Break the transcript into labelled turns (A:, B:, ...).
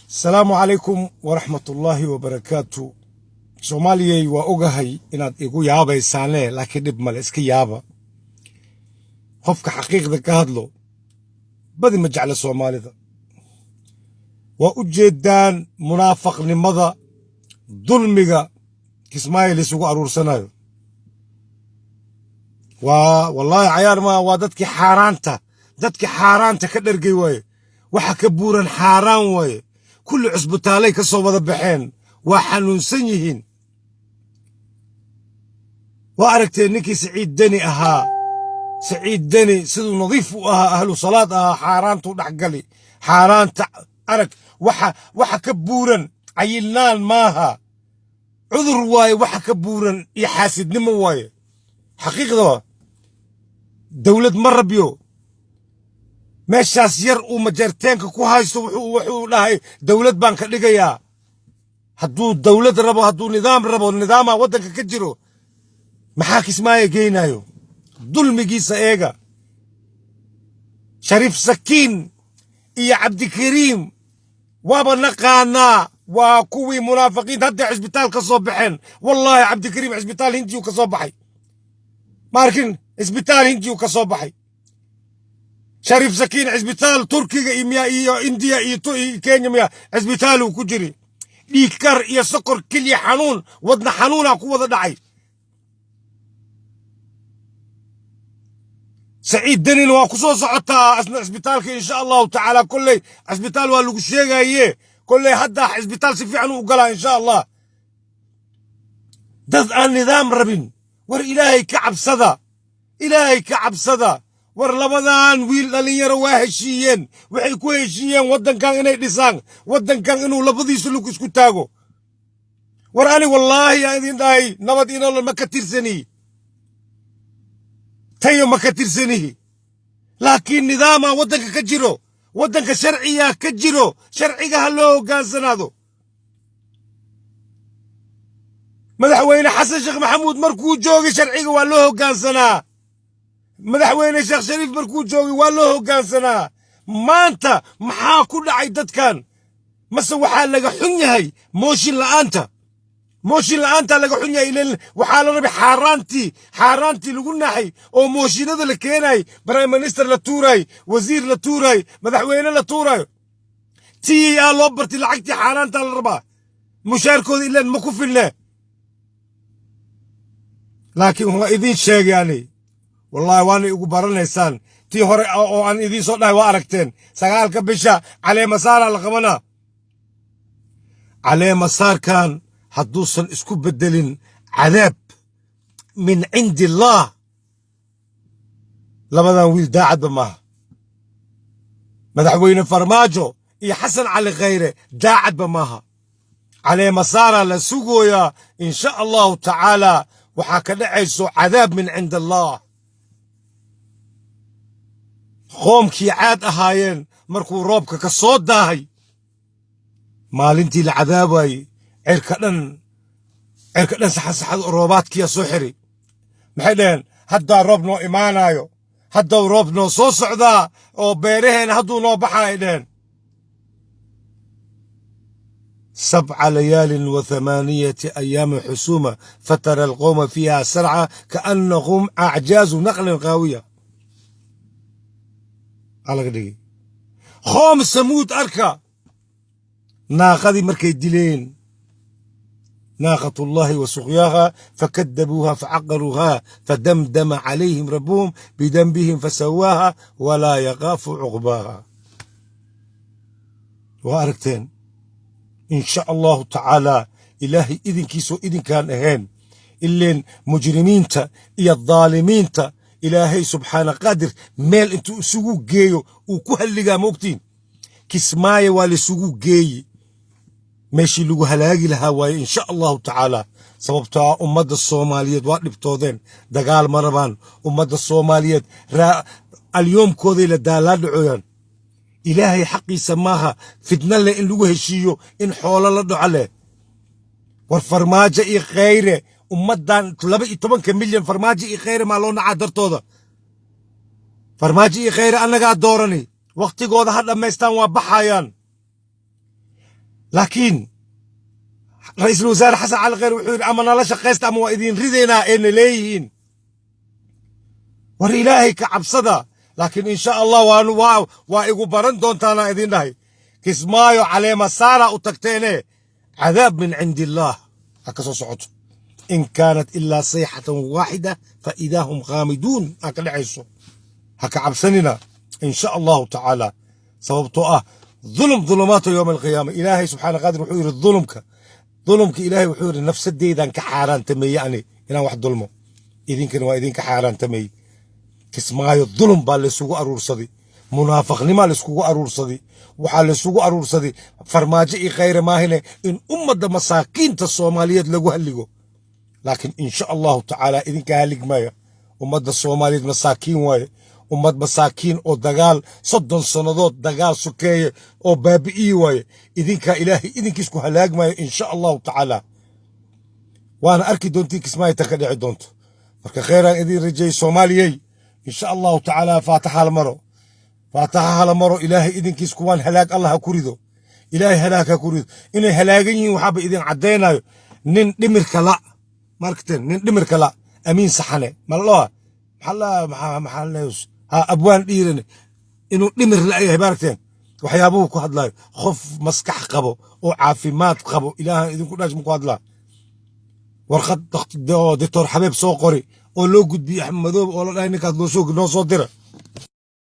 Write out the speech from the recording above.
A: Asalaamu calaykum waraxmatullaahi wabarakaatu. Soomaaliyey, waa ogahay inaad igu yaabaysaane, laakiin dhib male, iska yaaba. Qofka xaqiiqda ka hadlo badi ma jecla Soomaalida. Waa u jeedaan munaafaqnimada, dulmiga Kismaayo isugu aruursanayo. Waa wallaahi cayaar maa. Waa dadkii xaaraanta ka dhargay waaye. Waxa ka buuran xaaraan waaye. Kulli cusbitaalay ka soo wada baxeen, waa xanuunsan yihiin. Waa aragteen ninkii Saciid Deni ahaa. Saciid Deni siduu nadiif u ahaa, ahlu salaad ahaa, xaaraantuu dhex gali. Xaaraanta arag, waxa ka buuran cayilnaan maaha, cudur waaye. Waxa ka buuran iyo xaasidnimo waaye. Xaqiiqda dowlad ma rabyo. Meeshaas yar uu majeerteenka ku haysto, wuxuu dhahay dowlad baan ka dhigayaa. Hadduu dowlad rabo, hadduu nidaam rabo, nidaama waddanka ka jiro, maxaa Kismaayo geynayo? Dulmigiisa eega. Shariif Sakiin iyo Cabdikariim waaba naqaanaa, waa kuwii munaafiqiinta. Hadday cisbitaal ka soo baxeen. Wallaahi, Cabdikariim cisbitaal Hindiyu ka soo baxay. Ma arkin, cisbitaal Hindiyu ka soo baxay. Shariif Sakiin cisbitaal Turkiga iyo miya iyo Indiya iyo Kenya miya cisbitaaluu ku jiri. Dhiigkar iyo sokor, kelya xanuun, wadna xanuunaa ku wada dhacay. Saciid Denina waa ku soo socotaa asna cisbitaalka, insha Allahu tacaala. Kolley cisbitaal waa lagu sheegaye, kolley hadda cisbitaal si fiican u galaa, insha Allah. Dad aan nidaam rabin, war Ilaahay ka cabsada, Ilaahay ka cabsada. War labadan wiil dhallinyaro waa heshiiyeen. Waxay ku heshiiyeen waddankan inay dhisaan, waddankan inuu labadiisu lug isku taago. War ani wallaahi aan idin dhahay, nabad inolol ma ka tirsanihi, tayo ma ka tirsanihi, laakiin nidaamaa waddanka ka jiro, waddanka sharciyaa ka jiro, sharciga ha loo hoggaansanaado. Madaxweyne Xasan Sheekh Maxamuud markuu joogay, sharciga waa loo hoggaansanaa. Madaxweyne Sheekh Shariif markuu joogay, waa loo hoggaansanaa. Maanta maxaa ku dhacay dadkan? Mase waxaa laga xun yahay mooshin la'aanta? Mooshin la'aantaa laga xun yahay. Ilan waxaa la rabay xaaraantii lagu naxay oo mooshinada la keenay, prime minister la tuuray, wasiir la tuuray, madaxweyne la tuurayo. Tii aa loo bartay lacagtii xaaraantaa la rabaa. Mushaarkooda ilan ma ku filne. Laakiin waa idiin sheegay ani, wallaahi waana igu baranaysaan. Tii hore oo aan idiin soo dhahay waa aragteen. 9-ka bisha caleemasaara la qabanaa. Caleemasaarkan hadduusan isku beddelin cadaab min cindi illaah, labadan wiil daacadba maaha. Madaxweyne Farmaajo iyo Xasan Cali Khayre daacadba maaha. Caleemasaaraa la sugooyaa, insha Allahu tacaala. Waxaa ka dhacayso cadaab min cindi allah. Qoomkii Caad ahaayeen markuu roobka ka soo daahay, maalintii la cadaabayey, cirka dhan saxasaxad roobaadkiya soo xiri. Maxay dhaheen? Haddaa roob noo imaanaayo, haddau roob noo soo socdaa oo beeraheena hadduu noo baxaa, ay dhaheen. 7 layaalin wa 8 ayaamin xusuuma, fatara alqowma fiiha sarca kaannahum acjaazu naqlin qaawiya aa laga dhigay. Qoom Samuud arka, naaqadii markay dileen, naaqatullahi wa suqyaaha, fakadabuuha facaqaruuha fadamdama calayhim rabbuhum bidanbihim fasawaaha walaa yaqaafu cuqbaaha. Waa aragteen. Insha Allahu tacaala, Ilaahay idinkiisoo idinkaan ahayn, ileen mujrimiinta iyo daalimiinta Ilaahay subxaana qaadir meel intuu isugu geeyo uu ku halligaa. Moogtiin, Kismaayo waa laisugu geeyi, meeshii lagu halaagi lahaa waaye, insha Allahu tacaala. Sababtoo ah ummadda Soomaaliyeed waa dhibtoodeen, dagaal ma rabaan. Ummadda Soomaaliyeed alyoomkooday la daalaa dhacooyaan. Ilaahay xaqiisa maaha fitna leh in lagu heshiiyo, in xoolo la dhaco leh. War Farmaajo iyo Khayre, ummaddan 12-ka milyan, Farmaajo iyo Khayre maa loo nacaa dartooda? Farmaajo iyo Khayre annagaa doorani. Wakhtigooda ha dhammaystaan, waa baxayaan. Laakiin Ra'iisul Wasaare Xasan Cali Kheyr wuxuu yidhi: "Ama nala shaqaysta ama waa idin ridaynaa." Ayna leeyihiin, war Ilaahay ka cabsada. Laakiin insha Allah waanu waa igu baran doontaana idin dhahay. Kismaayo caleema saara u tagteene, cadaab min cindi Illaah ha ka soo socoto. In kaanat ilaa sayxatan waaxida fa idaa hum khaamiduun ha ka dhacayso. Ha ka cabsanina, insha Allahu tacaala, sababtoo ah dulum dulumaatu yowma alqiyaama. Ilaahay subxaana qaadir wuxuu yidhi dulumka, dulumka Ilaahay wuxuu yidhi: "Nafsadeydan ka xaaraantameeye ani inaan wax dulmo, idinkana waa idinka xaaraantameeye." Kismaayo dulum baa laysugu aruursaday, munaafaqnimaa layskugu aruursaday, waxaa laysugu aruursaday Farmaajo iyo Khayre maahine in ummadda masaakiinta Soomaaliyeed lagu halligo. Laakiin insha Allahu tacaala idinka haligmaya. Ummadda Soomaaliyeed masaakiin waaye, ummad masaakiin oo dagaal 30 sannadood dagaal sokeeye oo baabi'iyi waaye. Idinkaa Ilaahay idinkiisku halaagmayo, insha Allahu tacaala. Waana arki doontiin Kismaayo tan ka dhici doonto. Marka kheyraan idin rajeeyey, Soomaaliyey, insha Allahu tacaala. Faataxa hala maro, faataxa hala maro. Ilaahay idinkiis kuwaan halaag Allah ha ku rido, Ilaahay halaag ha ku rido. Inay halaagan yihiin waxaaba idin caddaynayo nin dhimirka la markateen, nin dhimirka la Amiin Saxane malloa maxaa la maxaa maxaa la ha abwaan dhiirane inuu dhimir la yahay. Maaragteen waxyaabuhu ku hadlayo? Qof maskax qabo oo caafimaad qabo, Ilaahan idinku dhaash, ma ku hadlaa? Warqad oo Doctor Xabeeb soo qori oo loo gudbiyey Axmed Madoobe oo la dhahay ninkaas noo soo dira.